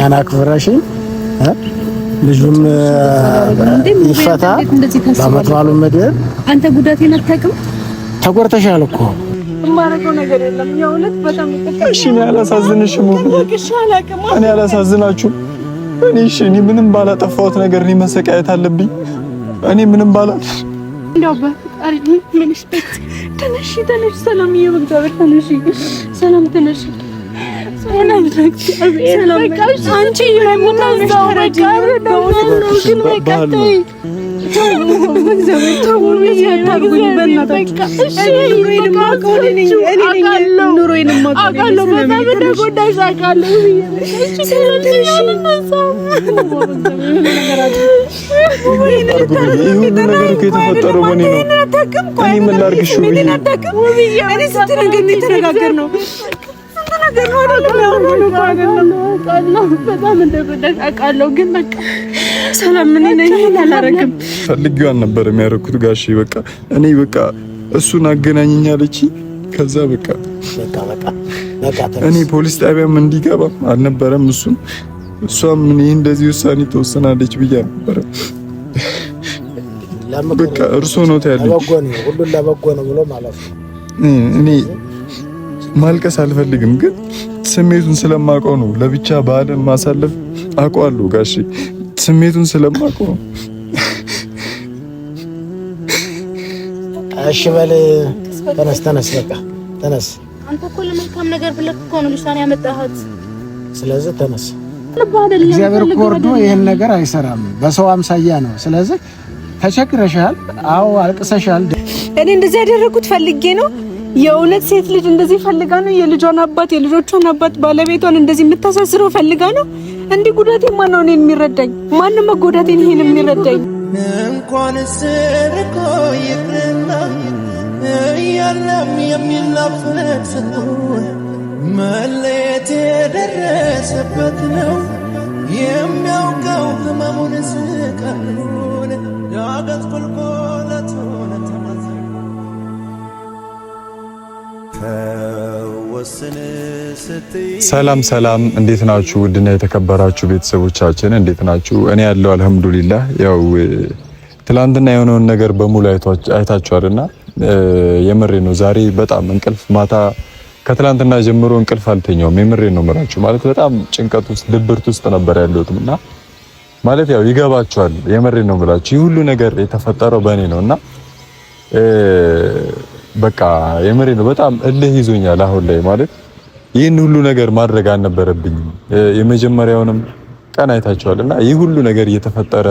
እኛን አክብረሽኝ ልጁም ይፈታ በአመት በዓሉ ምድር አንተ ጉዳቴን አታውቅም። ተጎድተሻል እኮ የማደርገው ነገር የለም። የእውነት በጣም እሺ። እኔ አላሳዝንሽም፣ እኔ አላሳዝናችሁም። እኔ እሺ፣ እኔ ምንም ባላጠፋሁት ነገር እኔ መሰቃየት አለብኝ? እኔ ምንም ባላ እንደው በፈጣሪ ምንሽ ተነሺ፣ ተነሺ፣ ሰላምዬ፣ በእግዚአብሔር ተነሺ፣ ሰላም ተነሺ። አንቺ ይህ ሁሉ ነገር እኮ የተፈጠረው በእኔ ነው። እኔ ምን ላድርግሽ? እኔ ስንት ነገር ነው የተነጋገርነው በጣም እንደጎዳሽ አውቃለሁ፣ ግን በቃ ሰላም ምን ነኝ አላረግም። ፈልጌው አልነበረም ያደረኩት ጋሼ። በቃ እኔ በቃ እሱን አገናኘኝ አለች። ከዛ በቃ እኔ ፖሊስ ጣቢያም እንዲገባ አልነበረም እሱን እሷም እኔ እንደዚህ ውሳኔ ተወሰናለች ብዬ አልነበረም። በቃ እርሶ ነው ያለኝ። ሁሉን ለበጎ ነው ብሎ ማለት ነው። እኔ ማልቀስ አልፈልግም፣ ግን ስሜቱን ስለማውቀው ነው። ለብቻ በዓልን ማሳለፍ አውቀዋለሁ ጋሼ፣ ስሜቱን ስለማውቀው ነው። እሺ በል ተነስ፣ ተነስ፣ በቃ ተነስ። አንተ እኮ ለመልካም ነገር ብለህ እኮ ነው ልጅቷን ያመጣሃት። ስለዚህ ተነስ። እግዚአብሔር እኮ ወርዶ ይህን ነገር አይሰራም፣ በሰው አምሳያ ነው። ስለዚህ ተቸግረሻል፣ አዎ አልቅሰሻል። እኔ እንደዚህ ያደረኩት ፈልጌ ነው የእውነት ሴት ልጅ እንደዚህ ፈልጋ ነው የልጇን አባት የልጆቿን አባት ባለቤቷን እንደዚህ የምታሳስረው ፈልጋ ነው? እንዲህ ጉዳቴ ማን ነው እኔን የሚረዳኝ? ማንም መጎዳቴን ይሄን የሚረዳኝ? እንኳን ስርቆ ይቅርና እያለም የሚላፍቅ መለየት የደረሰበት ነው የሚያውቀው ህመሙን ስቃሉን ዳገት ቁልቁለቱን ሰላም ሰላም፣ እንዴት ናችሁ? ውድና የተከበራችሁ ቤተሰቦቻችን እንዴት ናችሁ? እኔ ያለው አልሐምዱሊላህ። ያው ትላንትና የሆነውን ነገር በሙሉ አይታችኋልና የምሬ ነው። ዛሬ በጣም እንቅልፍ ማታ ከትላንትና ጀምሮ እንቅልፍ አልተኛውም። የምሬ ነው የምላችሁ። ማለት በጣም ጭንቀት ውስጥ ድብርት ውስጥ ነበር ያለሁትም እና ማለት ያው ይገባችኋል። የምሬ ነው የምላችሁ። ይህ ሁሉ ነገር የተፈጠረው በእኔ ነው እና በቃ የምሬ ነው። በጣም እልህ ይዞኛል አሁን ላይ ማለት ይህን ሁሉ ነገር ማድረግ አልነበረብኝም። የመጀመሪያውንም ቀን አይታችኋል እና ይህ ሁሉ ነገር እየተፈጠረ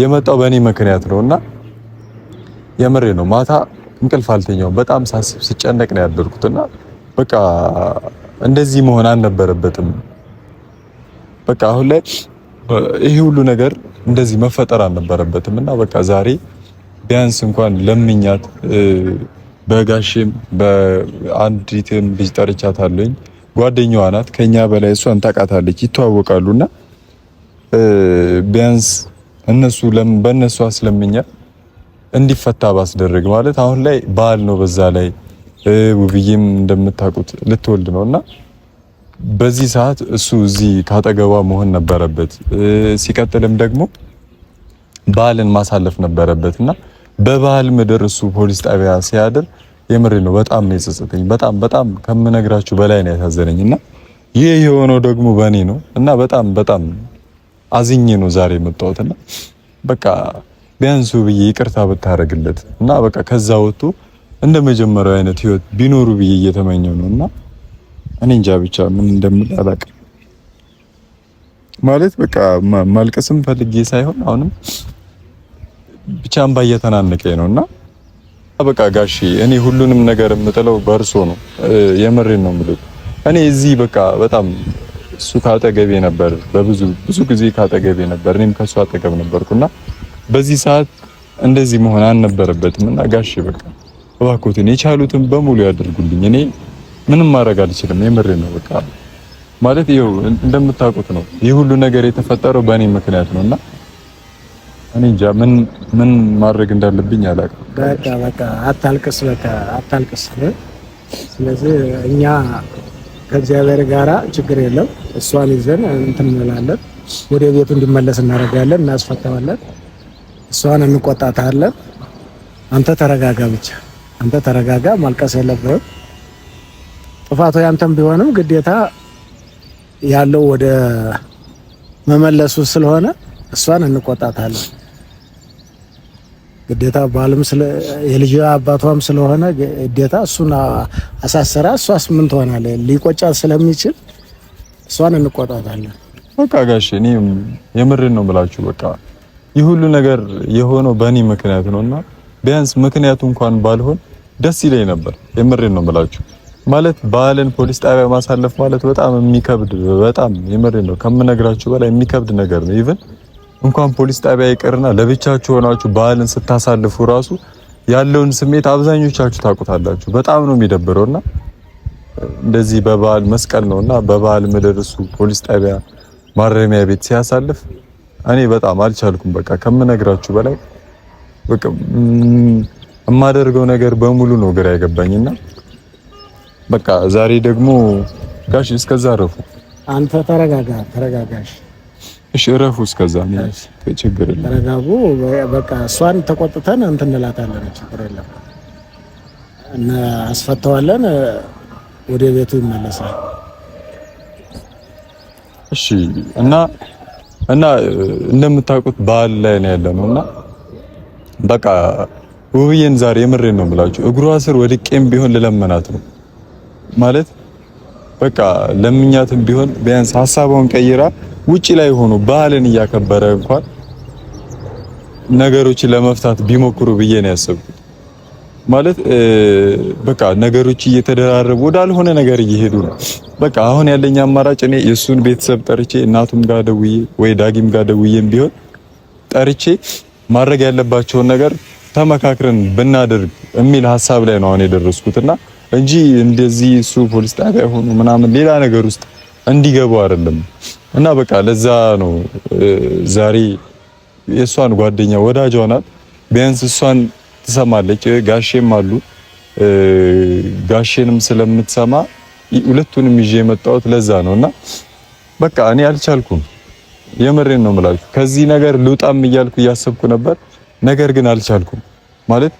የመጣው በእኔ ምክንያት ነው እና የምሬ ነው። ማታ እንቅልፍ አልተኛውም። በጣም ሳስብ ስጨነቅ ነው ያደርኩት እና በቃ እንደዚህ መሆን አልነበረበትም። በቃ አሁን ላይ ይህ ሁሉ ነገር እንደዚህ መፈጠር አልነበረበትም እና በቃ ዛሬ ቢያንስ እንኳን ለምኛት በጋሽም በአንዲትም ልጅ ጠርቻታለኝ። ጓደኛዋ ናት፣ ከኛ በላይ እሷን ታውቃታለች፣ ይተዋወቃሉና ቢያንስ እነሱ በእነሱ አስለምኛ እንዲፈታ ባስደረግ ማለት አሁን ላይ በዓል ነው። በዛ ላይ ውብዬም እንደምታውቁት ልትወልድ ነው እና በዚህ ሰዓት እሱ እዚህ ካጠገቧ መሆን ነበረበት። ሲቀጥልም ደግሞ በዓልን ማሳለፍ ነበረበት እና በባህል ምድር እሱ ፖሊስ ጣቢያ ሲያድር የምሬ ነው በጣም ነው የጸጸተኝ። በጣም በጣም ከምነግራችሁ በላይ ነው ያሳዘነኝ እና ይህ የሆነው ደግሞ በእኔ ነው እና በጣም በጣም አዝኜ ነው ዛሬ የመጣሁት እና በቃ ቢያንሱ ብዬ ይቅርታ ብታደርግለት እና በቃ ከዛ ወጥቶ እንደ መጀመሪያው አይነት ህይወት ቢኖሩ ብዬ እየተመኘው ነው እና እኔ እንጃ ብቻ ምን እንደምል አላውቅም። ማለት በቃ ማልቀስም ፈልጌ ሳይሆን አሁንም ብቻ እምባ እየተናነቀኝ ነው እና በቃ ጋሺ እኔ ሁሉንም ነገር የምጥለው በእርሶ ነው። የምሬን ነው የምልህ። እኔ እዚህ በቃ በጣም እሱ ካጠገቤ ነበር፣ በብዙ ብዙ ጊዜ ካጠገቤ ነበር፣ እኔም ከሱ አጠገብ ነበርኩና በዚህ ሰዓት እንደዚህ መሆን አልነበረበትም። እና ጋሺ በቃ እባክዎትን የቻሉትን በሙሉ ያደርጉልኝ። እኔ ምንም ማድረግ አልችልም። የምሬን ነው በቃ ማለት ይኸው እንደምታውቁት ነው። ይህ ሁሉ ነገር የተፈጠረው በእኔ ምክንያት ነውና እኔ እንጃ ምን ምን ማድረግ እንዳለብኝ አላውቅም። በቃ በቃ አታልቅስ፣ በቃ አታልቅስ። ስለዚህ እኛ ከእግዚአብሔር ጋራ ችግር የለም። እሷን ይዘን እንትን እንላለን፣ ወደ ቤቱ እንዲመለስ እናደርጋለን፣ እናስፈታዋለን። እሷን እንቆጣታለን። አንተ ተረጋጋ ብቻ፣ አንተ ተረጋጋ። ማልቀስ የለብህም። ጥፋቱ ያንተም ቢሆንም ግዴታ ያለው ወደ መመለሱ ስለሆነ እሷን እንቆጣታለን። ግዴታ ባልም ስለ የልጅ አባቷም ስለሆነ ግዴታ እሱን አሳሰራ። እሷስ ምን ትሆናለች? ሊቆጫት ስለሚችል እሷን እንቆጣታለን። በቃ ጋሽ እኔ የምሬን ነው የምላችሁ። በቃ ይህ ሁሉ ነገር የሆነው በእኔ ምክንያት ነውና ቢያንስ ምክንያቱ እንኳን ባልሆን ደስ ይለኝ ነበር። የምሬን ነው የምላችሁ። ማለት በዓልን ፖሊስ ጣቢያ ማሳለፍ ማለት በጣም የሚከብድ በጣም የምሬን ነው ከምነግራችሁ በላይ የሚከብድ ነገር ነው። even እንኳን ፖሊስ ጣቢያ ይቅርና ለብቻችሁ ሆናችሁ በዓልን ስታሳልፉ ራሱ ያለውን ስሜት አብዛኞቻችሁ ታውቁታላችሁ። በጣም ነው የሚደብረውና እንደዚህ በበዓል መስቀል ነውና በበዓል ምድር እሱ ፖሊስ ጣቢያ ማረሚያ ቤት ሲያሳልፍ እኔ በጣም አልቻልኩም። በቃ ከምነግራችሁ በላይ በቃ የማደርገው ነገር በሙሉ ነው ግራ የገባኝና በቃ ዛሬ ደግሞ ጋሽ እስከዛ እረፉ። አንተ ተረጋጋ፣ ተረጋጋሽ። እሺ እረፉ። እስከዛ ችግር የለም። ተረጋጉ። በቃ እሷን ተቆጥተን እንትን እንላታለን። ችግር የለም። አስፈተዋለን። ወደ ቤቱ ይመለሳል። እሺ እና እና እንደምታውቁት በዓል ላይ ነው ያለነው እና በቃ ውብዬን ዛሬ የምሬን ነው የምላችሁ እግሯ ስር ወድቄም ቢሆን ልለመናት ነው ማለት በቃ ለምኛትም ቢሆን ቢያንስ ሀሳቧን ቀይራ ውጪ ላይ ሆኖ ባህልን እያከበረ እንኳን ነገሮችን ለመፍታት ቢሞክሩ ብዬ ነው ያሰብኩት። ማለት በቃ ነገሮች እየተደራረቡ ወዳልሆነ ነገር እየሄዱ ነው። በቃ አሁን ያለኝ አማራጭ እኔ የእሱን ቤተሰብ ጠርቼ እናቱም ጋር ደውዬ ወይ ዳጊም ጋር ደውዬም ቢሆን ጠርቼ ማድረግ ያለባቸውን ነገር ተመካክረን ብናደርግ የሚል ሀሳብ ላይ ነው አሁን የደረስኩትና እንጂ እንደዚህ እሱ ፖሊስ ጣቢያ ሆኖ ምናምን ሌላ ነገር ውስጥ እንዲገቡ አይደለም። እና በቃ ለዛ ነው ዛሬ የእሷን ጓደኛ ወዳጇ ናት፣ ቢያንስ እሷን ትሰማለች። ጋሼም አሉ፣ ጋሼንም ስለምትሰማ ሁለቱንም ይዤ የመጣሁት ለዛ ነው። እና በቃ እኔ አልቻልኩም፣ የምሬን ነው የምላችሁ። ከዚህ ነገር ልውጣም እያልኩ እያሰብኩ ነበር፣ ነገር ግን አልቻልኩም ማለት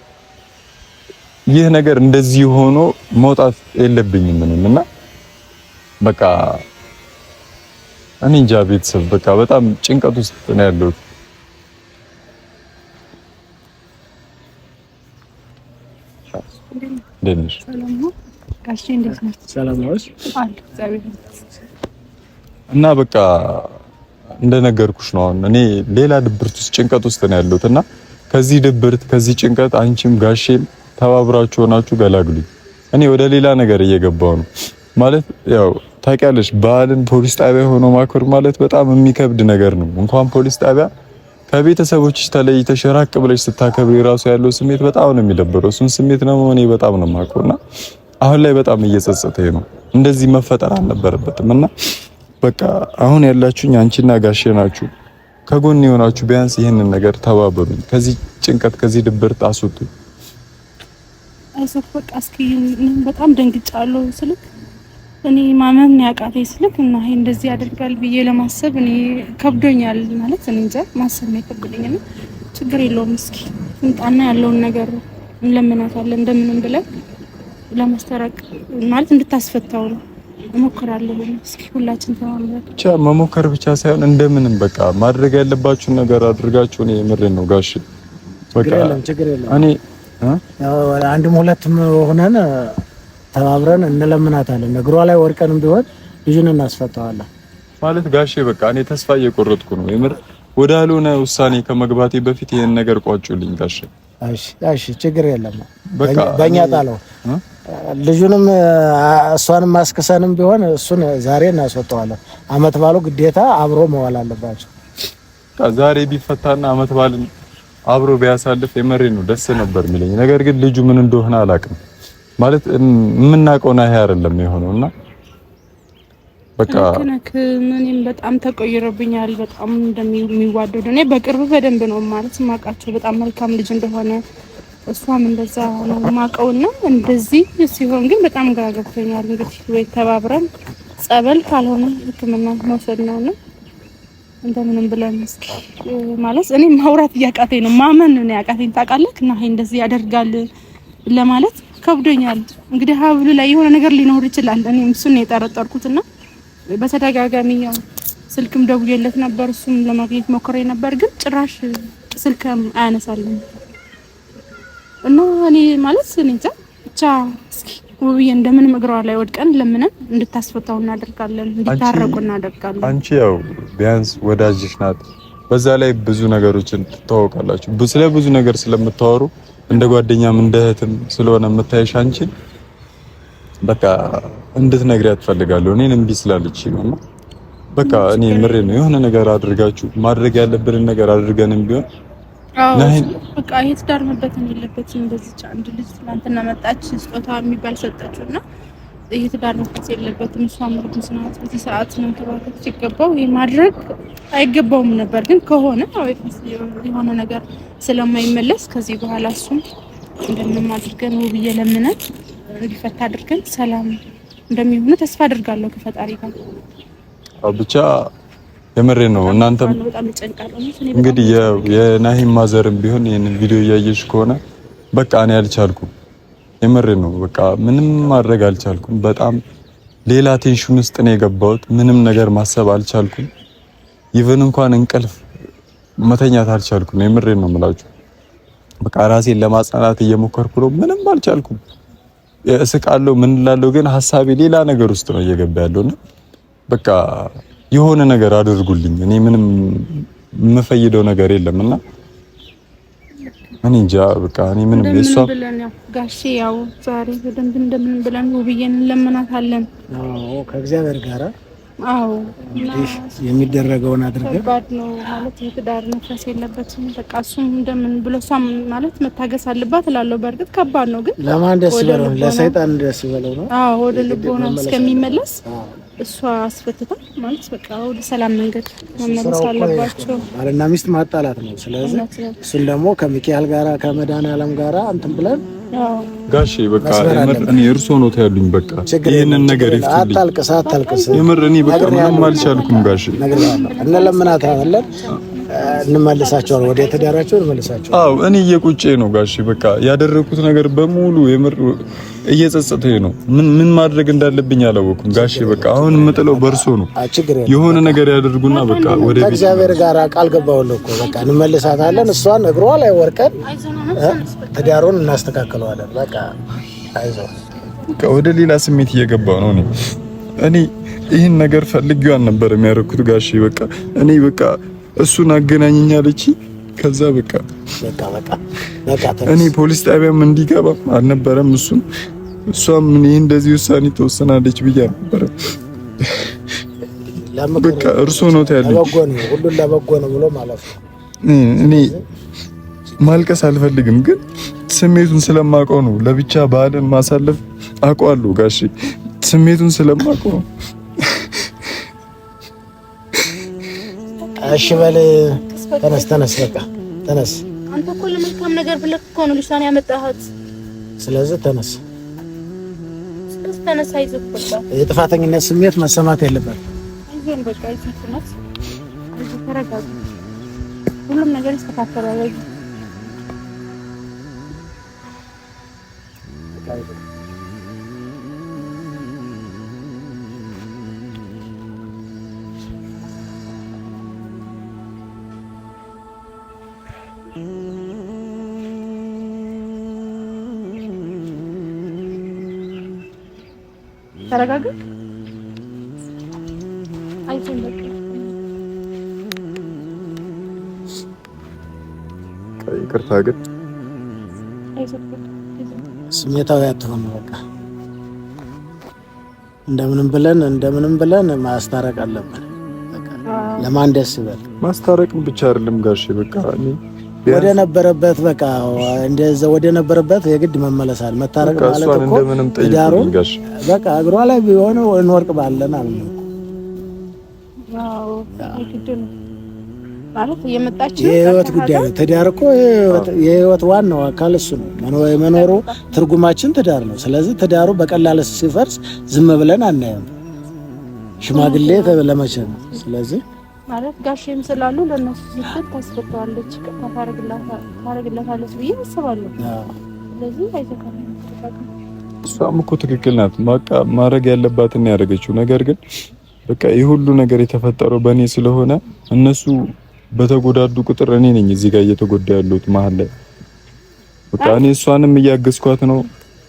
ይህ ነገር እንደዚህ ሆኖ መውጣት የለብኝም ምንም እና በቃ እኔ እንጃ ቤተሰብ በቃ በጣም ጭንቀት ውስጥ ነው ያለሁት። እና በቃ እንደነገርኩሽ ነው። አሁን እኔ ሌላ ድብርት ውስጥ ጭንቀት ውስጥ ነው ያለሁት እና ከዚህ ድብርት ከዚህ ጭንቀት አንቺም ጋሼም ተባብራችሁ ሆናችሁ ገላግሉኝ። እኔ ወደ ሌላ ነገር እየገባሁ ነው ማለት ያው ታውቂያለሽ፣ በዓልን ፖሊስ ጣቢያ ሆኖ ማክበር ማለት በጣም የሚከብድ ነገር ነው። እንኳን ፖሊስ ጣቢያ ከቤተሰቦችሽ ተለይተሽ ራቅ ብለሽ ስታከብሪ ራሱ ያለው ስሜት በጣም ነው የሚደብረው። እሱን ስሜት ነው እኔ በጣም ነው የማውቀው እና አሁን ላይ በጣም እየጸጸተኝ ነው። እንደዚህ መፈጠር አልነበረበትም እና በቃ አሁን ያላችሁኝ አንቺና ጋሼ ናችሁ። ከጎን የሆናችሁ ቢያንስ ይህንን ነገር ተባበሩኝ፣ ከዚህ ጭንቀት ከዚህ ድብርት አስወጡኝ። አይዞህ በቃ እስኪ በጣም ደንግጫለሁ ስልክ እኔ ማመን ያቃተኝ ስልክ እና ይሄ እንደዚህ ያደርጋል ብዬ ለማሰብ እኔ ከብዶኛል። ማለት እኔ እንጃ ማሰብ ነው የከበደኝ። እና ችግር የለውም እስኪ ትምጣና ያለውን ነገር እንለምናታለን እንደምንም ብለን ለማስታረቅ ማለት እንድታስፈታው ነው እሞክራለሁ። እስኪ ሁላችን ተማምረን ብቻ መሞከር ብቻ ሳይሆን እንደምንም በቃ ማድረግ ያለባችሁን ነገር አድርጋችሁ እኔ የምሬን ነው ጋሽ በቃ ችግር የለም እኔ አንድም ሁለትም ሆነን ተባብረን እንለምናታለን። እግሯ ላይ ወድቀንም ቢሆን ልጁን እናስፈታዋለን። ማለት ጋሼ በቃ እኔ ተስፋ እየቆረጥኩ ነው የምር ወዳልሆነ ውሳኔ ከመግባቴ በፊት ይሄን ነገር ቋጩልኝ ጋሼ። እሺ፣ እሺ፣ ችግር የለም በእኛ ጣለው። ልጁንም እሷንም ማስክሰንም ቢሆን እሱን ዛሬ እናስወጣዋለን። አመት ባሉ ግዴታ አብሮ መዋል አለባቸው። ዛሬ ቢፈታና አመት ባልን አብሮ ቢያሳልፍ የመሬ ነው ደስ ነበር የሚለኝ። ነገር ግን ልጁ ምን እንደሆነ አላውቅም። ማለት የምናውቀው ናሂ አይደለም የሆነው እና በቃ እኔም በጣም ተቆይሮብኛል። በጣም እንደሚዋደዱ እኔ በቅርብ በደንብ ነው ማለት የማውቃቸው። በጣም መልካም ልጅ እንደሆነ እሷም እንደዛ ነው የማውቀውና እንደዚህ ሲሆን ግን በጣም ግራ ገብቶኛል። እንግዲህ ወይ ተባብረን ጸበል ካልሆነ ሕክምና መውሰድ ነውና እንደምንም ብለን እስኪ ማለት እኔ ማውራት እያቃተኝ ነው፣ ማመን ነው ያቃተኝ ታውቃለህ። እና ይሄ እንደዚህ ያደርጋል ለማለት ከብዶኛል። እንግዲህ ሀብሉ ላይ የሆነ ነገር ሊኖር ይችላል። እኔም እሱን የጠረጠርኩትና በተደጋጋሚ ያው ስልክም ደውዬለት ነበር፣ እሱም ለማግኘት ሞክሬ ነበር፣ ግን ጭራሽ ስልክም አያነሳልኝ እና እኔ ማለት እኔ እንጃ ብቻ እስኪ ውብዬ እንደምንም እግሯ ላይ ወድቀን ለምነን እንድታስፈታው እናደርጋለን፣ እንዲታረቁ እናደርጋለን። አንቺ ያው ቢያንስ ወዳጅሽ ናት፣ በዛ ላይ ብዙ ነገሮችን ትተዋወቃላችሁ። ስለ ብዙ ነገር ስለምታወሩ እንደ ጓደኛም እንደ እህትም ስለሆነ የምታይሽ አንቺን በቃ እንድትነግሪያት እፈልጋለሁ። እኔን እምቢ ስላለች ነው። በቃ እኔ ምሬ ነው የሆነ ነገር አድርጋችሁ ማድረግ ያለብንን ነገር አድርገንም ቢሆን በቃ ይሄ ትዳር መበተን የለበትም። በዚች አንድ ልጅ ትናንትና መጣች ስጦታ የሚባል ሰጠችው እና ይሄ ትዳር መፍረስ የለበትም። እሷም እርጉዝ ናት። በዚህ ሰዓት መንከባከብ ሲገባው ይሄ ማድረግ አይገባውም ነበር፣ ግን ከሆነ የሆነ ነገር ስለማይመለስ ከዚህ በኋላ እሱም እንደምንም አድርገን ውብዬ ለምነን እንዲፈታ አድርገን ሰላም እንደሚሆኑ ተስፋ አድርጋለሁ ከፈጣሪ ጋር ብቻ የምሬ ነው። እናንተም እንግዲህ የናሂም mother ም ቢሆን ይሄንን ቪዲዮ እያየሽ ከሆነ በቃ እኔ አልቻልኩም። የምሬ ነው። በቃ ምንም ማድረግ አልቻልኩም። በጣም ሌላ tension ውስጥ ነው የገባሁት። ምንም ነገር ማሰብ አልቻልኩም። even እንኳን እንቅልፍ መተኛት አልቻልኩም። የምሬ ነው የምላችሁ። በቃ ራሴን ለማጽናናት እየሞከርኩ ነው። ምንም አልቻልኩም። እስቃለሁ፣ ምን እላለሁ፣ ግን ሀሳቤ ሌላ ነገር ውስጥ ነው እየገባ ያለውና በቃ የሆነ ነገር አድርጉልኝ። እኔ ምንም የምፈይደው ነገር የለም እና እኔ እንጃ በቃ እኔ ምንም እሷ ብለን ያው ጋሼ ያው ዛሬ በደንብ እንደምን ብለን ውብዬን እንለምናታለን። አዎ ከእግዚአብሔር ጋራ አዎ የሚደረገውን አድርገን ከባድ ነው ማለት የትዳር መፍረስ የለበትም። በቃ እሱም እንደምን ብሎ እሷም ማለት መታገስ አለባት እላለሁ። በእርግጥ ከባድ ነው ግን ለማን ደስ ይበለው? ለሰይጣን ደስ ይበለው ነው። አዎ ወደ ልቦና እስከሚመለስ እሷ አስፈትታ ማለት በቃ ወደ ሰላም መንገድ መመለስ አለባቸው። ባልና ሚስት ማጣላት ነው። ስለዚህ እሱን ደግሞ ከሚካኤል ጋራ ከመድኃኒዓለም ጋራ እንትን ብለን ጋሼ በቃ የምር እኔ እርሶ ነው ያሉኝ። በቃ ይሄንን ነገር ይፍቱልኝ። አታልቅስ፣ አታልቅስ። የምር እኔ በቃ ምንም አልቻልኩም ጋሼ። እንለምናታለን፣ እንመልሳቸዋለን፣ ወደ ትዳራቸው እንመልሳቸዋለን። አዎ እኔ እየቁጬ ነው ጋሼ። በቃ ያደረኩት ነገር በሙሉ የምር እየጸጸተኝ ነው። ምን ምን ማድረግ እንዳለብኝ አላወኩም ጋሼ። በቃ አሁን የምጥለው በእርሶ ነው። የሆነ ነገር ያደርጉና በቃ ወደ ከእግዚአብሔር ጋር ቃል ገባሁልህ እኮ በቃ እንመልሳታለን። እሷን እግሯ ላይ ወርቀን ትዳሩን እናስተካክለዋለን። በቃ አይዞህ። በቃ ወደ ሌላ ስሜት እየገባ ነው። እኔ ይህን ነገር ፈልጌው አልነበረም ያደረኩት ጋሼ። በቃ እኔ በቃ እሱን አገናኘኛለች። ከዛ በቃ እኔ ፖሊስ ጣቢያም እንዲገባ አልነበረም እሱም እሷም እኔ እንደዚህ ውሳኔ ተወሰናለች ብዬ አልነበረም። በቃ እርሶ ነው ያለኝ። ለበጎ ነው፣ ሁሉን ለበጎ ነው ብሎ ማለት ነው። እኔ ማልቀስ አልፈልግም፣ ግን ስሜቱን ስለማውቀው ነው። ለብቻ በዓልን ማሳለፍ አውቀዋለሁ ጋሼ፣ ስሜቱን ስለማውቀው ነው። እሺ በል ተነስ፣ ተነስ፣ በቃ ተነስ። አንተ እኮ ለመልካም ነገር ብለህ እኮ ነው ልጅቷን ያመጣሃት። ስለዚህ ተነስ፣ ተነስ፣ አይዞህ በቃ። የጥፋተኝነት ስሜት መሰማት የለበትም። አይዞህ በቃ፣ አይዞህ፣ ተነስ፣ አይዞህ፣ ተረጋጋ። ሁሉም ነገር ይስተካከላል። ተረጋጋ። አይዞህ በቃ። ይቅርታ ግን ስሜታዊ አትሆን። በቃ እንደምንም ብለን እንደምንም ብለን ማስታረቅ አለብን። ለማን ደስ ይበል። ማስታረቅም ብቻ አይደለም ጋሼ፣ በቃ ወደ ነበረበት በቃ እንደዛ ወደ ነበረበት የግድ መመለሳል። መታረቅ ማለት እኮ ትዳሩን በቃ እግሯ ላይ ቢሆን እንወርቅ ባለን አለ። አዎ የግድ ነው። ማለት እየመጣች የህይወት ጉዳይ ነው። ትዳር እኮ የህይወት ዋናው አካል እሱ ነው። የመኖሩ ትርጉማችን ትዳር ነው። ስለዚህ ትዳሩ በቀላል ሲፈርስ ዝም ብለን አናየም። ሽማግሌ ለመቼ ነው? ስለዚህ ማለት ጋሼም ስላሉ ለእነሱ ስትል ታስፈታዋለች፣ ይቅርታ ታደርግላታለች ብዬ አስባለሁ። ስለዚህ አይዘካም። እሷም እኮ ትክክል ናት። በቃ ማድረግ ያለባትን ያደረገችው ነገር ግን በቃ ይህ ሁሉ ነገር የተፈጠረው በእኔ ስለሆነ እነሱ በተጎዳዱ ቁጥር እኔ ነኝ እዚህ ጋር እየተጎዳ ያለሁት መሀል ላይ። በቃ እኔ እሷንም እያገዝኳት ነው።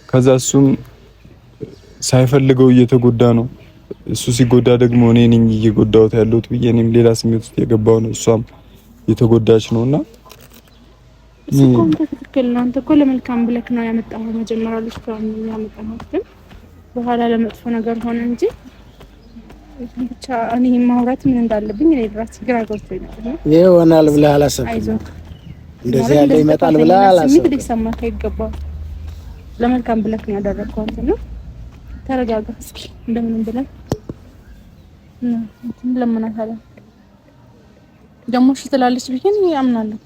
ከዛ እሱም ሳይፈልገው እየተጎዳ ነው። እሱ ሲጎዳ ደግሞ እኔ ነኝ እየጎዳሁት ያለሁት ብዬ እኔም ሌላ ስሜት ውስጥ የገባው ነው። እሷም የተጎዳች ነውና እሱ እኮ አንተ ትክክል ነው። አንተ እኮ ለመልካም ብለክ ነው ያመጣኸው መጀመሪያ ልጅቷን ያመጣኸው፣ ግን በኋላ ለመጥፎ ነገር ሆነ እንጂ ብቻ እኔ ማውራት ምን እንዳለብኝ እኔ ራሴ ግራ ገብቶኝ ነው። ይሄ ይሆናል ብለህ አላሰብክም? እንደዚህ ያለ ይመጣል ብለህ አላሰብክም? ስሜት ሊሰማህ አይገባም። ለመልካም ብለክ ነው ያደረግከው አንተ ነው። ተረጋጋ እስኪ እንደምንም ብለህ እንለምናታለን። ደግሞ እሺ ትላለች ብዬ እኔ አምናለሁ።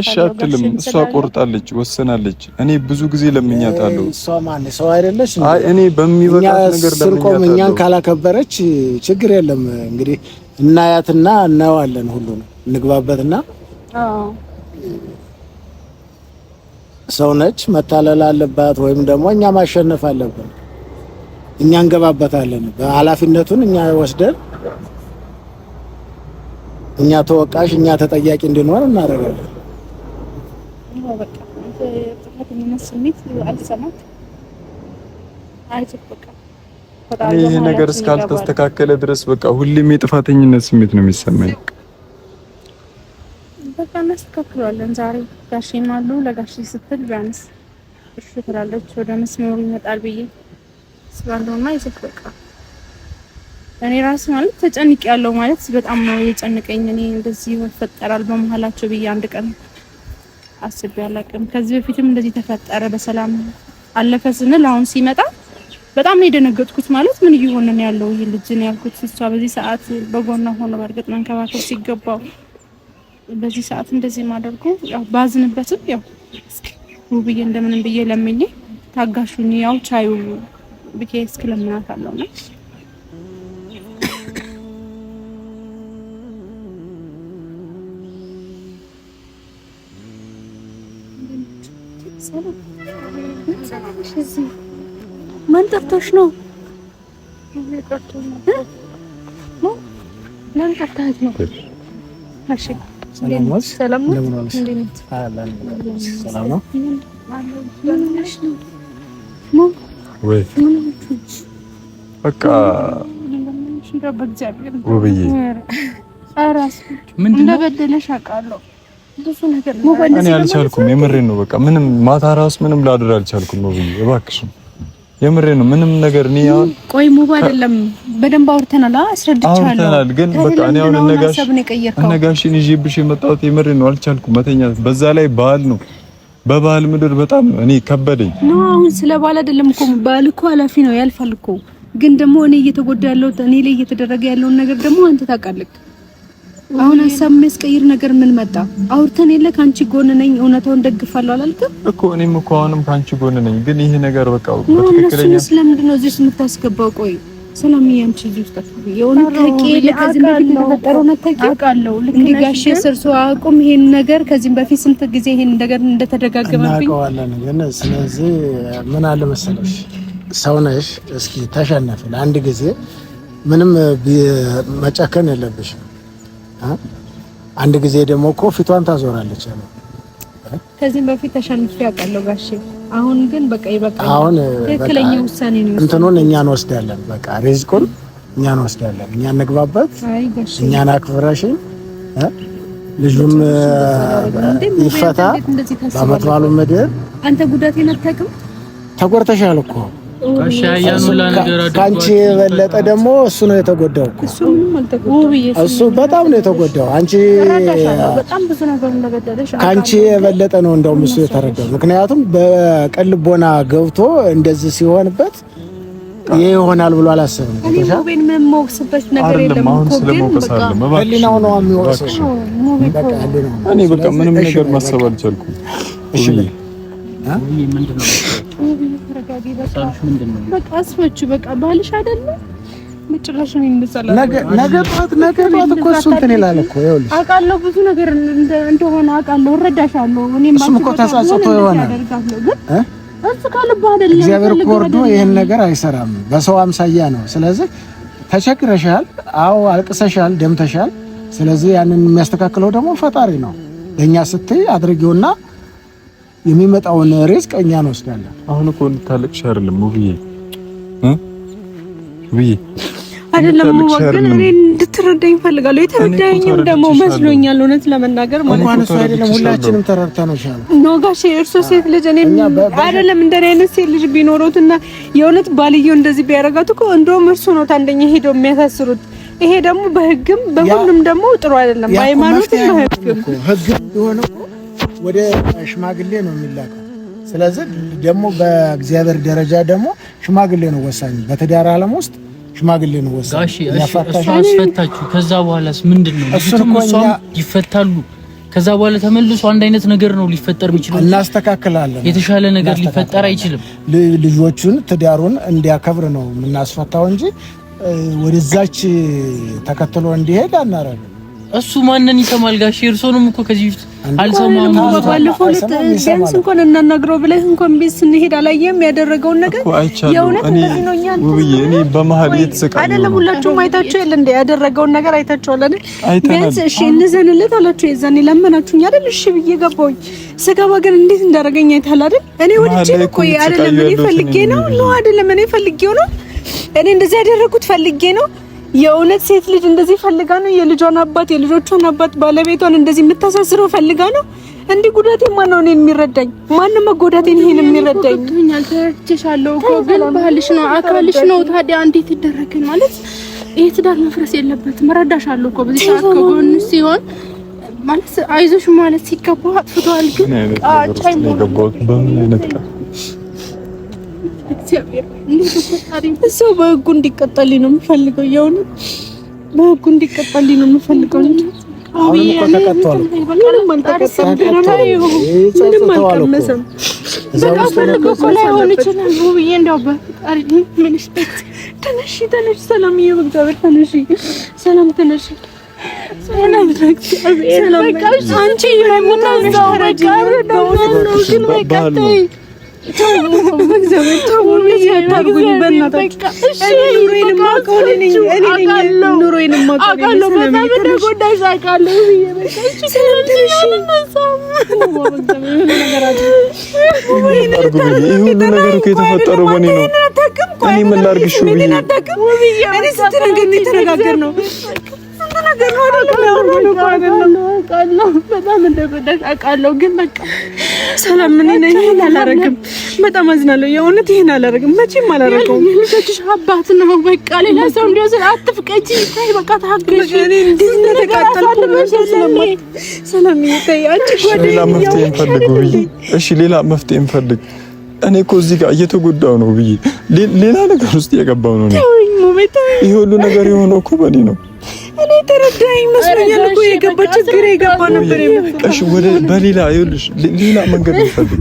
እሺ አትልም። እሷ ቆርጣለች፣ ወሰናለች። እኔ ብዙ ጊዜ ለምኛታለሁ። እሷ ማን ሰው አይደለች? አይ እኔ በሚበቃት ነገር ለምኛታለሁ። እኛን ካላከበረች ችግር የለም። እንግዲህ እናያትና እናየዋለን። ሁሉን እንግባበትና ሰው ነች፣ መታለል አለባት ወይም ደግሞ እኛ ማሸነፍ አለብን። እኛ እንገባበታለን። በኃላፊነቱን እኛ ወስደን እኛ ተወቃሽ እኛ ተጠያቂ እንድንሆን እናደርጋለን። ይህ ነገር እስካልተስተካከለ ድረስ በቃ ሁሌም የጥፋተኝነት ስሜት ነው የሚሰማኝ። በቃ እናስተካክለዋለን። ዛሬ ጋሼም አሉ። ለጋሼ ስትል ቢያንስ እሺ ትላለች፣ ወደ መስመሩ ይመጣል ብዬ ስላለውና ይዘክ በቃ እኔ ራስ ማለት ተጨንቅ ያለው ማለት በጣም ነው የጨንቀኝ። እኔ እንደዚህ ይፈጠራል በመሀላቸው ብዬ አንድ ቀን አስቤ አላውቅም። ከዚህ በፊትም እንደዚህ ተፈጠረ በሰላም አለፈ ስንል አሁን ሲመጣ በጣም ነው የደነገጥኩት። ማለት ምን እየሆነ ነው ያለው ይህ ልጅ ነው ያልኩት። እሷ በዚህ ሰዓት በጎኗ ሆኖ በእርግጥ መንከባከብ ሲገባው በዚህ ሰዓት እንደዚህ ማደርጉ ያው ባዝንበትም ያው እስኪ ውብዬ እንደምንም ብዬ ለምኜ ታጋሹኝ ያው ቻዩ ብዬ እስኪ ለምናታለሁ ነው ማን ጠርቶሽ ነው? ማን ጠርቶሽ ነው? እሺ ሰላም ነው። ወይ በቃ ውብዬ እንደበደለሽ አውቃለሁ። ብዙ ነገር እኔ አልቻልኩም። የምሬን ነው። በቃ ምንም ማታ ራሱ ምንም ላድር አልቻልኩም። ውብዬ እባክሽን የምሬን ነው። ምንም ነገር እኔ አሁን ቆይ ሙቡ አይደለም በደንብ አውርተናል፣ አስረድቻለሁ። አውርተናል ግን በቃ እኔ አሁን እነጋሽን ይዤብሽ የመጣሁት የምሬን ነው። አልቻልኩም መተኛት። በዛ ላይ በዓል ነው። በበዓል ምድር በጣም እኔ ከበደኝ። ነው አሁን ስለ በዓል አይደለም እኮ በዓል እኮ ኃላፊ ነው ያልፋል እኮ። ግን ደግሞ እኔ እየተጎዳ ያለሁት እኔ ላይ እየተደረገ ያለውን ነገር ደግሞ አንተ ታውቃለህ። አሁን ሀሳብ የሚያስቀይር ነገር ምን መጣ? አውርተን የለ ከአንቺ ጎን ነኝ፣ እውነታውን ደግፋለሁ አላልክም እኮ? እኔም እኮ አሁንም ከአንቺ ጎን ነኝ፣ ግን ይሄ ነገር በቃ በትክክለኛ እነሱን ስለምንድን ነው እዚህ ውስጥ የምታስገባው? ቆይ ሰላምዬ፣ አንቺ እዚህ ውስጥ አትገቢ። የእውነት ታውቂ የለ ከዚህ በፊት የተፈጠረውን አታውቂም? አውቃለሁ። ልክ ነሽ። ጋሼ ስርሱ አያውቁም ይሄን ነገር። ከዚህም በፊት ስንት ጊዜ ይሄን ነገር እንደተደጋገመብኝ እናውቀዋለን። ግን ስለዚህ ምን አለ መሰለሽ፣ ሰው ነሽ፣ እስኪ ተሸነፊ ለአንድ ጊዜ። ምንም መጨከን የለብሽም። አንድ ጊዜ ደግሞ እኮ ፊቷን ታዞራለች። ከዚህም በፊት ተሸንፌ አውቃለሁ ጋሼ። አሁን ግን በቃ ይበቃል። አሁን ትክክለኛ ውሳኔ ነው። እንትኑን እኛ እንወስዳለን። በቃ risk ኡን እኛ እንወስዳለን። እኛ እንግባበት፣ እኛን አክብረሽኝ ልጁም ይፈታ። በአመት በዓሉ ምድር አንተ ጉዳቴን አታውቅም። ተጎድተሻል እኮ ከአንቺ የበለጠ ደግሞ እሱ ነው የተጎዳው እኮ። እሱ በጣም ነው የተጎዳው። አንቺ ከአንቺ የበለጠ ነው እንደውም እሱ የተረዳው። ምክንያቱም በቅን ልቦና ገብቶ እንደዚህ ሲሆንበት ይሄ ይሆናል ብሎ አላሰብም። እኔ ሙቤን ምንም የምወቅስበት ነገር የለም እኮ ግን በቃ ህሊናው ነው የሚወቅሰው። በቃ ህሊናው እኔ በቃ ምንም ነገር ማሰብ አልቻልኩም። እሺ በቃ አስፈቹ በቃ ባልሽ አይደለም መጨረሻ ነው ነገ ጠዋት ነገ ጠዋት እኮ እሱ እንትን ይላል እኮ ይኸውልሽ፣ አውቃለሁ ብዙ ነገር እንደሆነ አውቃለሁ፣ እረዳሻለሁ። እኔም እሱም እኮ ተጸጽቶ ይሆናል ግን እሱ ከልቡ አይደለም። እግዚአብሔር እኮ ወርዶ ይሄን ነገር አይሰራም፣ በሰው አምሳያ ነው። ስለዚህ ተቸግረሻል፣ አዎ አልቅሰሻል፣ ደምተሻል። ስለዚህ ያንን የሚያስተካክለው ደግሞ ፈጣሪ ነው። ለእኛ ስትይ አድርጊውና የሚመጣውን risk እኛ እንወስዳለን። አሁን እኮ እንድታለቅሽ አይደለም ውብዬ ውብዬ አይደለም ግን እኔ እንድትረዳኝ እፈልጋለሁ። የተረዳኝም ደግሞ መስሎኛል እውነት ለመናገር ማለት ነው። እንኳን እሱ አይደለም ሁላችንም ተረድተንሻል። No ጋሼ፣ እርሶ ሴት ልጅ እኔ አይደለም እንደኔ አይነት ሴት ልጅ ቢኖሩትና የእውነት ባልየው እንደዚህ ቢያደርጋት እኮ እንደውም እርሱ ነው አንደኛ ሄደው የሚያሳስሩት። ይሄ ደግሞ በህግም በሁሉም ደግሞ ጥሩ አይደለም፣ በሃይማኖትም በህግም ህግም ቢሆን ወደ ሽማግሌ ነው የሚላከው። ስለዚህ ደግሞ በእግዚአብሔር ደረጃ ደግሞ ሽማግሌ ነው ወሳኝ በትዳር ዓለም ውስጥ ሽማግሌ ነው ወሳኝ። ጋሼ እሱ አስፈታችሁ። ከዛ በኋላስ ምንድን ነው? እሱን እኮ እኛ ይፈታሉ። ከዛ በኋላ ተመልሶ አንድ አይነት ነገር ነው ሊፈጠር የሚችለው። እናስተካክላለን። የተሻለ ነገር ሊፈጠር አይችልም። ልጆቹን ትዳሩን እንዲያከብር ነው የምናስፈታው እንጂ ወደዛች ተከትሎ እንዲሄድ አናረግም። እሱ ማንን ይሰማል ጋሼ? እርሶንም እኮ ከዚህ በፊት አልሰማም። ባለፈው ዕለት ቢያንስ እንኳን እናናግረው ብለህ እንኳን ቤት ስንሄድ አላየህም ያደረገውን ነገር? የእውነት እንደዚህ ነው። እኛ ውብዬ፣ እኔ በመሀል እየተሰቃየሁ አይደለም። ሁላችሁም አይታችሁ የለ እንደ ያደረገውን ነገር አይታችኋል አይደል? ቢያንስ እሺ እንዘንለት አላችሁ። የዛኔ ለመናችሁኝ አይደል? እሺ ብዬ ገባሁኝ። ስገባ ግን እንዴት እንዳደረገኝ አይተሃል አይደል? እኔ ወድጄ ነው እኮ አይደለም፣ እኔ ፈልጌ ነው ነው አይደለም፣ እኔ ፈልጌው ነው። እኔ እንደዚህ ያደረኩት ፈልጌ ነው። የእውነት ሴት ልጅ እንደዚህ ፈልጋ ነው የልጇን አባት የልጆቿን አባት ባለቤቷን እንደዚህ የምታሳስረው ፈልጋ ነው? እንዲህ ጉዳቴ ማን ነው እኔን የሚረዳኝ? ማን መጎዳቴን ይሄን የሚረዳኝ? ተረድቼሻለሁ እኮ ግን ባህልሽ ነው አካልሽ ነው። ታዲያ እንዴት ይደረግ ማለት ይሄ ትዳር መፍረስ የለበትም። እረዳሻለሁ እኮ በዚህ ሰዓት ከጎንሽ ሲሆን ማለት አይዞሽ ማለት ሲገባ አጥፍቷል። ግን በምን አይነት ቃል ሰው በህጉ እንዲቀጣልኝ ነው የምፈልገው። የእውነት በህጉ እንዲቀጣልኝ ነው የምፈልገው እንጂ ምንም አልተቀጣም። ምንም አልቀመሰም። በቃ ፈልጎ እኮ ላይሆን ይችላል። ውብዬ እንደው በፈጣሪ ምንሽ ተነሺ፣ ተነሺ፣ ሰላምዬ፣ በእግዚአብሔር ተነሺ፣ ሰላም ተነሺ። ሰላም አንቺ ተረጂ። በእውነት ነው ግን በቃ ተይ ይህ ሁሉ ነገር እኮ የተፈጠረው በእኔ ነው። እኔ ምን ላድርግሽ ብዬ እኔ ስንት ነገር ነው የተነጋገርነው በጣም እንደጎዳሽ አውቃለሁ፣ ግን በቃ ሰላም ምን ነኝ፣ ይሄን አላረግም። በጣም አዝናለሁ። የእውነት ይሄን አላረግም፣ መቼም አላረገውም። የልጆችሽ አባት ነው። በቃ ሌላ ሰው እንዲወስድ አትፍቀጂ። ተይ በቃ ታገዢ። እኔ እንዴት እንደተቃጠልኩ ሰላም ተይ፣ አንቺ ሌላ መፍትሄ እንፈልግ ብዬ እሺ፣ ሌላ መፍትሄ እንፈልግ። እኔ እኮ እዚህ ጋር እየተጎዳሁ ነው ብዬ ሌላ ነገር ውስጥ እየገባሁ ነው። ይሄ ሁሉ ነገር የሆነው እኮ በእኔ ነው። እኔ ተረዳኝ መስሎኛል እኮ የገባ ችግር የገባ ነበር። እሺ ወደ በሌላ ይኸውልሽ፣ ሌላ መንገድ እንፈልግ።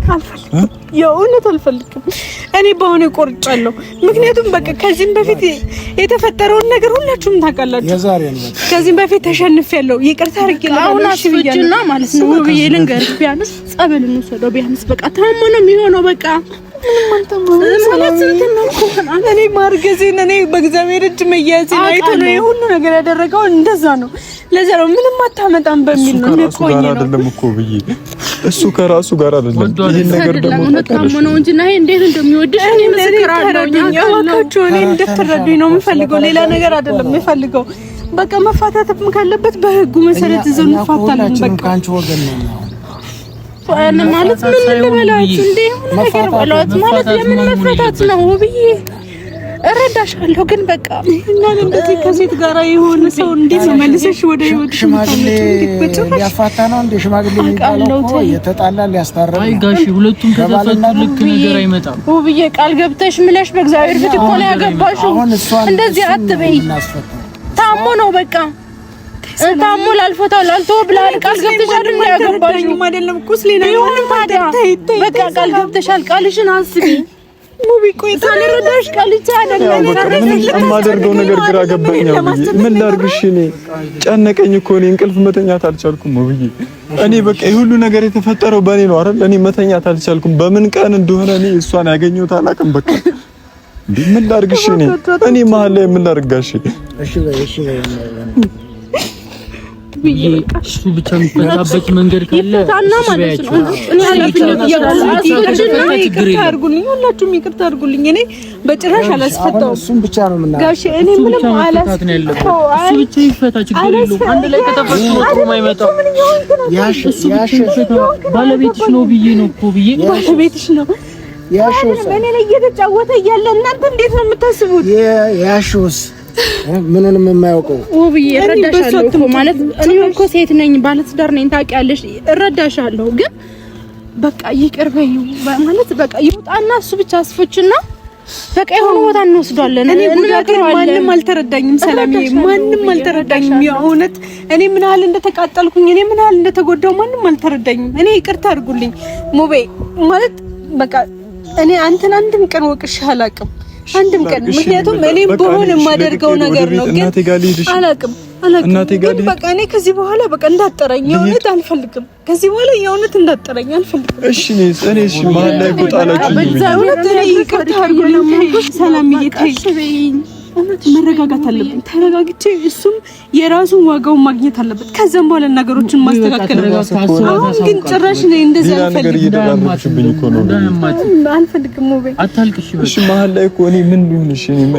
የእውነት አልፈልግም። እኔ በአሁኑ ቆርጫለሁ። ምክንያቱም በቃ ከዚህም በፊት የተፈጠረውን ነገር ሁላችሁም ታውቃላችሁ። ከዚህም በፊት ተሸንፌያለሁ። ይቅርታ አድርጌልሃለሁ። አሁን አስፈጅና ማለት ነው ውብዬ፣ ልንገርሽ፣ ቢያንስ ጸበል እንውሰደው። ቢያንስ በቃ ታሞ ነው የሚሆነው። በቃ እኔ ማርገዜን እኔ በእግዚአብሔር እጅ መያዜን አይቶ ነው የሁሉ ነገር ያደረገው። እንደዛ ነው። ለዛ ነው ምንም አታመጣም በሚል ነው ንቆኝ ነው አይደለም እኮ ብዬ እሱ ከራሱ ጋር አይደለም። ይሄን ነገር ደግሞ ታሞ ነው እንጂ እና እንዴት እንደሚወድሽ እኔ ምስክር አለኝ። እባካችሁ እኔ እንድትረዱኝ ነው የምፈልገው፣ ሌላ ነገር አይደለም የምፈልገው። በቃ መፋታትም ካለበት በህጉ መሰረት ይዘው እንፋታለን። በቃ ከአንቺ ወገን ነው ማለት ምን ልበላችሁ እንዴ? የሆነ ነገር በሏት ማለት የምን መፈታት ነው ውብዬ? እረዳሻለሁ፣ ግን በቃ እና እንደዚህ ከሴት ጋር የሆነ ሰው እንዴት ነው መልሰሽ ወደ ህይወት? ሽማግሌ ሊያፋታ ነው እንደ ሽማግሌ የሚባለው እኮ የተጣላ ሊያስታርቅ አይ ጋሺ፣ ሁለቱም ከተፈቱ ልክ ነገር አይመጣም። ውብዬ ቃል ገብተሽ ምለሽ በእግዚአብሔር ፊት እኮ ነው ያገባሽው። እንደዚህ አትበይ። ታሞ ነው በቃ ታሞ ላልፎታው ላልተወው ብለሃል። ቃል ገብተሻል እንዴ ያገባሽው? አይደለም ቁስሌ ነው። ታዲያ በቃ ቃል ገብተሻል። ቃልሽን አስቢ። ሙቢ ቆይ ሳልረዳሽ ቀልቼ አይደለም። የማደርገው ነገር ግራ ገባኝ። ምን ላድርግሽ? እኔ ጨነቀኝ እኮ እኔ እንቅልፍ መተኛት አልቻልኩም። ውብዬ እኔ በቃ የሁሉ ነገር የተፈጠረው በእኔ ነው አይደል? እኔ መተኛት አልቻልኩም። በምን ቀን እንደሆነ እኔ እሷን ያገኘሁት አላውቅም። በቃ እንዴ ምን ላድርግሽ? እኔ እኔ መሀል ላይ ምን ላድርጋሽ? እሺ በይ እሺ በይ እሱ ብቻ የሚፈታበት መንገድ ካለ ይፈታና ማለት ነው። እኔ ይቅርታ አድርጉልኝ፣ ሁላችሁም ይቅርታ አድርጉልኝ። እኔ በጭራሽ አላስፈታውም። እሱን ብቻ ነው የምናደርገው ጋሼ። እኔ ምንም አላስፈታውም። እሱ ብቻ ይፈታ፣ ችግር የለውም። አንድ ላይ ከተፈቱ ነው ጥሩ የማይመጣው። ባለቤትሽ ነው ብዬ ነው እኮ ብዬ ባለቤትሽ ነው እኔ ላይ እየተጫወተ እያለ እናንተ እንዴት ነው የምታስቡት? ያሹስ ምኑንም የማያውቀው ውብዬ እረዳሻለሁ እኮ ማለት እኔ እኮ ሴት ነኝ፣ ባለትዳር ነኝ፣ ታውቂያለሽ። እረዳሻለሁ ግን በቃ ይቅር በይው ማለት በቃ ይውጣና እሱ ብቻ አስፎችና በቃ የሆነ ቦታ እንወስዷለን። እኔ ጉዳቴን ማንም አልተረዳኝም፣ ሰላምዬ፣ ማንም አልተረዳኝም። የእውነት እኔ ምን ያህል እንደተቃጠልኩኝ፣ እኔ ምን ያህል እንደተጎዳው ማንም አልተረዳኝም። እኔ ይቅርታ አድርጉልኝ ሙቤ ማለት በቃ እኔ አንተን አንድም ቀን ወቅሼ አላውቅም። አንድም ቀን ምክንያቱም እኔም በሆነ የማደርገው ነገር ነው፣ ግን አላውቅም አላውቅም። ግን በቃ እኔ ከዚህ በኋላ በቃ እንዳጠረኝ የእውነት አልፈልግም። ከዚህ በኋላ የእውነት እንዳጠረኝ አልፈልግም። እሺ እኔ እሺ መሀል ላይ እኮ ጣላችሁኝ። እውነት እኔ ይቅርታ አድርጉልኝ ሰላምዬ፣ ተይ መረጋጋት አለብኝ። ተረጋግቼ እሱም የራሱን ዋጋውን ማግኘት አለበት። ከዛም በኋላ ነገሮችን ማስተካከል። አሁን ግን ጭራሽ እኔ እንደዚህ አልፈልግም አልፈልግም። ሙቤ አታልቅሽ። እሺ መሀል ላይ እኮ እኔ ምን ልሁን? እሺ እኔ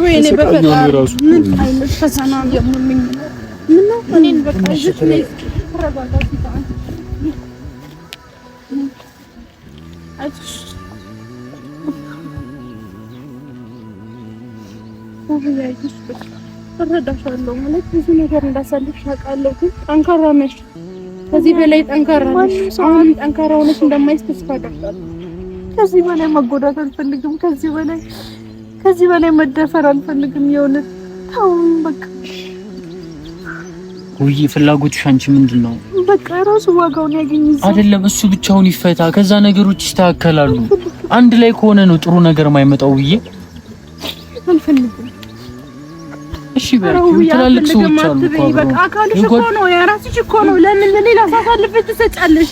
ወይኔ በፈጣሪ ምን አይነት ፈተና የምመኝ ምን ነው እኔን በቃ እረዳሻለሁ ማለት ብዙ ነገር እንዳሳልፍሽ አውቃለሁ፣ ግን ጠንካራ ነሽ። ከዚህ በላይ ጠንካራ ነሽ። አሁን ጠንካራ ሆነሽ እንደማይስ ተስፋ አደርጋለሁ። ከዚህ በላይ መጎዳት አልፈልግም። ከዚህ በላይ መደፈር አልፈልግም። የእውነት ተውኝ በቃ። ውይ ፍላጎትሽ አንቺ ምንድን ነው? በቃ ራሱ ዋጋውን ያገኝ አይደለም እሱ ብቻውን ይፈታ፣ ከዛ ነገሮች ይስተካከላሉ። አንድ ላይ ከሆነ ነው ጥሩ ነገር የማይመጣው ብዬ አልፈልግም። እሺ በያቸው። ትላልቅ ሰዎች አሉ እኮ በቃ አካልሽ እኮ ነው የራስሽ እኮ ነው። ለምን ለሌላ አሳልፈሽ ትሰጫለሽ?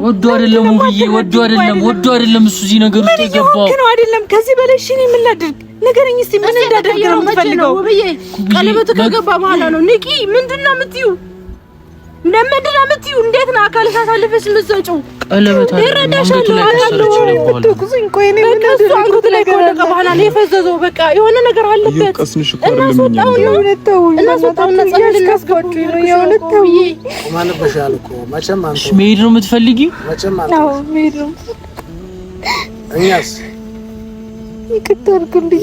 ወዶ አይደለም ውብዬ፣ ወዶ አይደለም፣ ወዶ አይደለም። እሱ እዚህ ነገር ውስጥ የገባው ነው አይደለም። ከዚህ በላይ እሺ፣ እኔ ምን ላድርግ? ንገረኝ እስኪ ምን እንዳደርግ ነው የምትፈልገው? ውብዬ፣ ቀለበቱ ከገባ በኋላ ነው። ንቂ። ምንድን ነው የምትይው? ለምንድን ነው የምትይው? እንዴት ነው አካልሽ አሳልፈሽ የምትሰጪው? ቀለበት አንገቱ ላይ ከወደቀ በኋላ ነው የፈዘዘው። በቃ የሆነ ነገር አለበት። መሄድ ነው የምትፈልጊው? እኛስ ይቅርታ አድርጉልኝ፣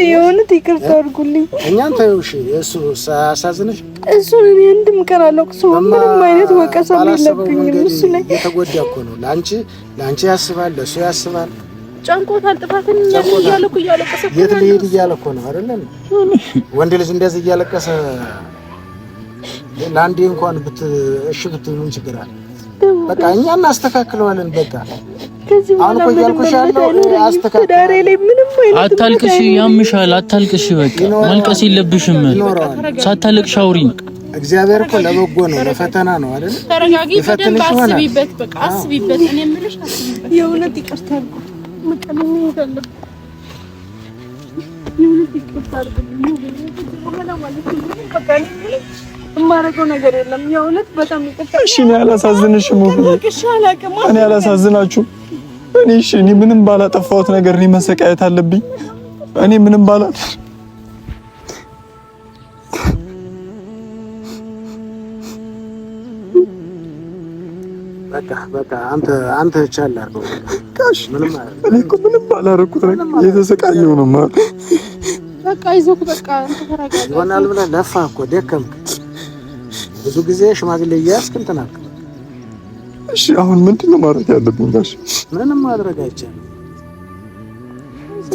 የእውነት ይቅርታ አድርጉልኝ። እኛን ተይው እሺ። እሱ ሳያሳዝንሽ እሱን እኔ አንድም ቀን አልወቅሰውም። ምንም አይነት ወቀሳም የለብኝም እሱ ላይ። የተጎዳ እኮ ነው። ለአንቺ ለአንቺ ያስባል፣ ለእሱ ያስባል። ጨንቆታል። ጥፋትን እያለ እኮ እያለቀሰ የት ልሄድ እያለ እኮ ነው አይደለም? ወንድ ልጅ እንደዚህ እያለቀሰ ለአንዴ እንኳን እሺ ብትይ ምን ችግር አለ? በቃ እኛ እናስተካክለዋለን። በቃ አሁን እኮ እያልኩሽ ያለው ትዳሬ ላይ ምንም አይነት አታልቅሽ፣ ያምሻል። አታልቅሽ፣ በቃ ማልቀስ የለብሽም። ሳታለቅሽ አውሪኝ። እግዚአብሔር እኮ ለበጎ ነው፣ ለፈተና ነው አይደል? ተረጋጊ፣ በደንብ አስቢበት። በቃ አስቢበት። እኔ የምልሽ አስቢበት። የእውነት ይቅርታ አድርጉ። መቀለኝ ይሄዳል። የእውነት ይቅርታ አድርጉልኝ። በቃ እኔ የማደርገው ነገር የለም። የእውነት በጣም ይቅርታ። እሺ፣ እኔ አላሳዝንሽም። እኔ አላሳዝናችሁም። እኔ እሺ፣ እኔ ምንም ባላጠፋሁት ነገር እኔ መሰቃየት አለብኝ? እኔ ምንም ባላ በቃ በቃ አንተ አንተ ቻል አድርገው ጋሽ። ምንም እኔ እኮ ምንም ባላረኩት ነገር እየተሰቃየሁ ነው ማለት። በቃ ይዞክ በቃ አንተ ተረጋጋ። ይሆናል ብለህ ለፋህ እኮ ደከምክ። ብዙ ጊዜ ሽማግሌ እያያዝክ እንትን አልክ። እሺ አሁን ምንድን ነው ማድረግ ያለብኝ ጋሽ? ምንም ማድረግ አይቻልም።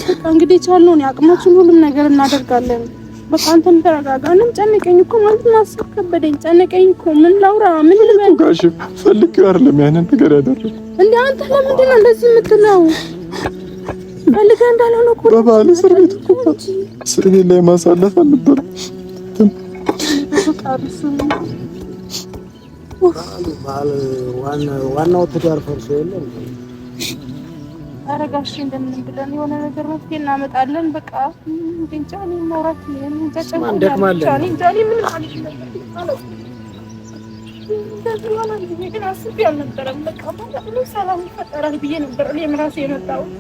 በቃ እንግዲህ የቻልነውን የአቅማችን ሁሉም ነገር እናደርጋለን። በቃ አንተም ተረጋጋ። እኔም ጨነቀኝ እኮ ማለት ማሰብ ከበደኝ። ጨነቀኝ እኮ ምን ላውራ ምን ልበል? ጋሽ ፈልጌው አይደለም ያንን ነገር ያደረኩት። እንዴ አንተ ለምንድን ነው እንደዚህ የምትለው? ፈልገህ እንዳልሆነ እኮ በባህል እስር ቤት እኮ እስር ቤት ላይ ማሳለፍ አልነበረም። ዋናው ትዳር ፈርሶ የለም። ኧረ ጋሼ እንደምንም ብለን የሆነ ነገር መፍትሄ እናመጣለን። በቃ እንጃ እኔ ማውራት እንጃ ጨንቆኛል። ብቻ እኔ እንጃ እኔ ምንም ማለት እንደዚህ ይሆናል ብዬ ግን አስቤ አልነበረም። በቃ ማለት እኔ ሰላም ይፈጠራል ብዬ ነበር እኔም እራሴ የመጣሁት።